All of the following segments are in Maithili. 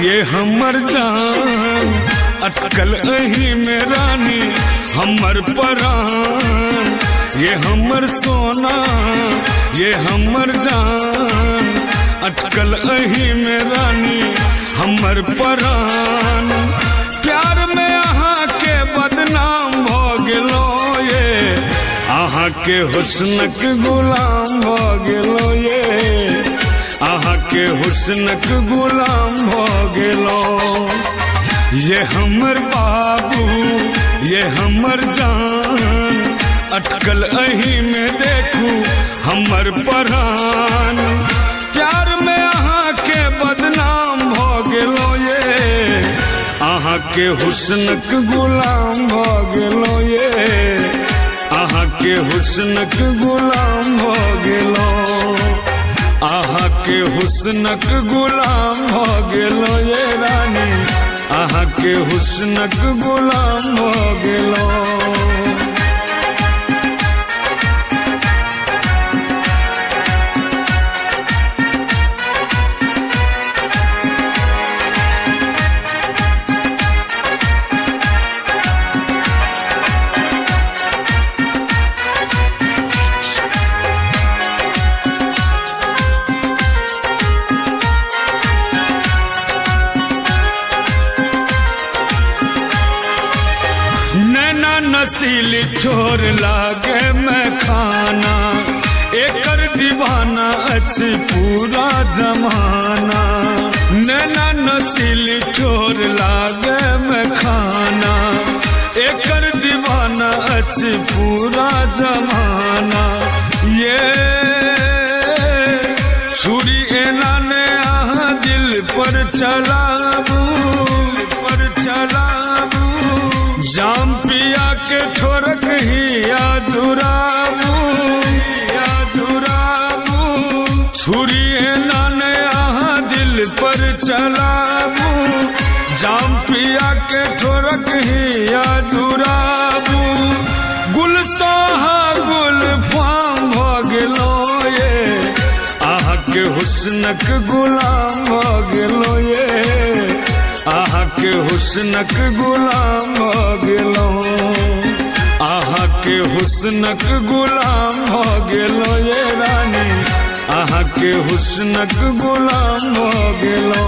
ये हमर जान, अटकल अही में रानी हमर परान। ये हमर सोना ये हमर जान, अटकल अही में रानी हमर परान। प्यार में अहाँ के बदनाम भ गेलो ये, अहाँ के हुस्नक गुलाम भ गेलो ये, अहाँ के हुस्नक गुलाम भ गेलो। ये हमर बाबू ये हमर जान, अटकल अही में देखू हमर परान। प्यार में अहाँ के बदनाम भ गेलो ये, अहाँ के हुस्नक गुलाम भ गेलो ये, अहाँ के हुस्नक गुलाम भ गेलो। अहाँ के हुस्नक गुलाम भ गेलो ये रानी, अहाँ के हुस्नक गुलाम भ गेलो। नैना नसीली छोर लागे मैं खाना, एकर दीवाना अछि पूरा जमाना। नैना नसीली छोर लागे मैं खाना, एकर दीवाना अछि पूरा जमाना। ये छुरी एना ने अहाँ दिल पर चलाबू, पर चलाबू। जाम पिया के ठोरक ही या जुराबू, या जुराबू। छुरी एना ने अहाँ दिल पर चलाबू, जाम पिया के ठोरक ही या जुराबू। गुल सोहा गुल फाम भ गेलो ये, अहाँ के हुस्नक गुलाम भ गेलो ये, अहाँ के हुस्नक गुलाम भ गेलो। अहाँ के हुस्नक गुलाम भ गेलो ये रानी, अहाँ के हुस्नक गुलाम भ गेलो।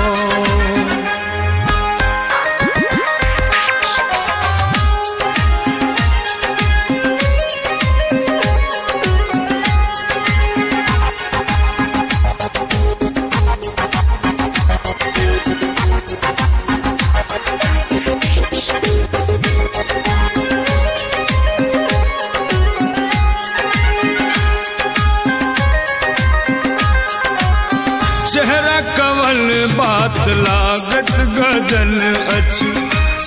चेहरा कवल बात लागत गजल अछि,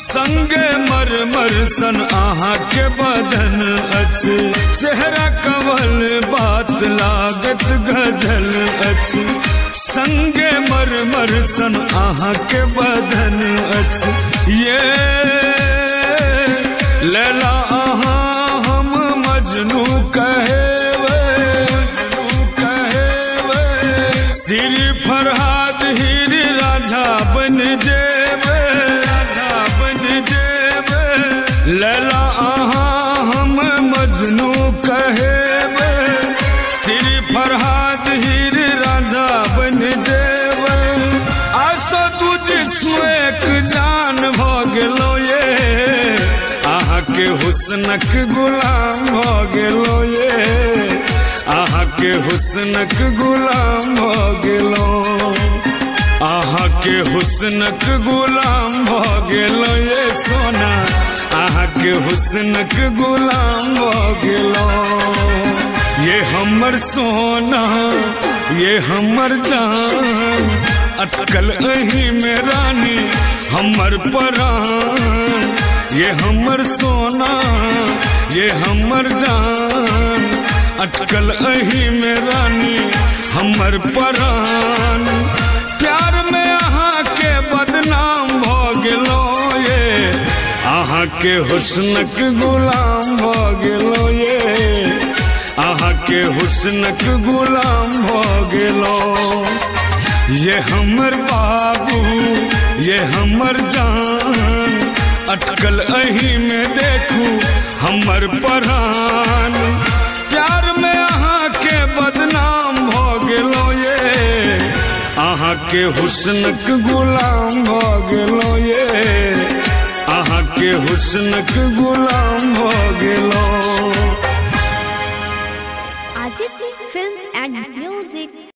संगे मरमर सन अहाँ के बदन अछि। चेहरा कवल बात लागत गजल अछि, संगे मरमर सन अहाँ के बदन अछि। ये लैला अहाँ हम मजनू कहेवे, श्री फरहाद हीर राजा बन जेबे, राजा बन जेबे। लैला अहाँ हम मजनू कहेबे, श्री फरहाद हीर राजा बन जेबे। आसो तू जिस्म एक जान भ गेलो ये, अहाँ के हुस्नक गुलाम भ गेलो ये, अहाँ के हुस्नक गुलाम भ गेलो। अहाँ के हुस्नक गुलाम भ गेलो ये सोना, अहाँ के हुस्नक गुलाम भ गेलो। ये हमर सोना ये हमर जान, अटकल अही में रानी हमर परान। ये हमर सोना ये हमर जान, अटकल अही में रानी हमर परान। प्यार में अहाँ के बदनाम भ गेलो ये, अहाँ के हुस्नक गुलाम भ गेलो ये, अहाँ के हुस्नक गुलाम भ गेलो। ये हमर बाबू ये हमर जान, अटकल अही में देखू हमर परान। प्यार में अहाँ के बदनाम भ गेलो ये, अहाँ के हुस्नक गुलाम भ गेलो ये, अहाँ के हुस्नक गुलाम भ गेलो। Aditya Films and Music।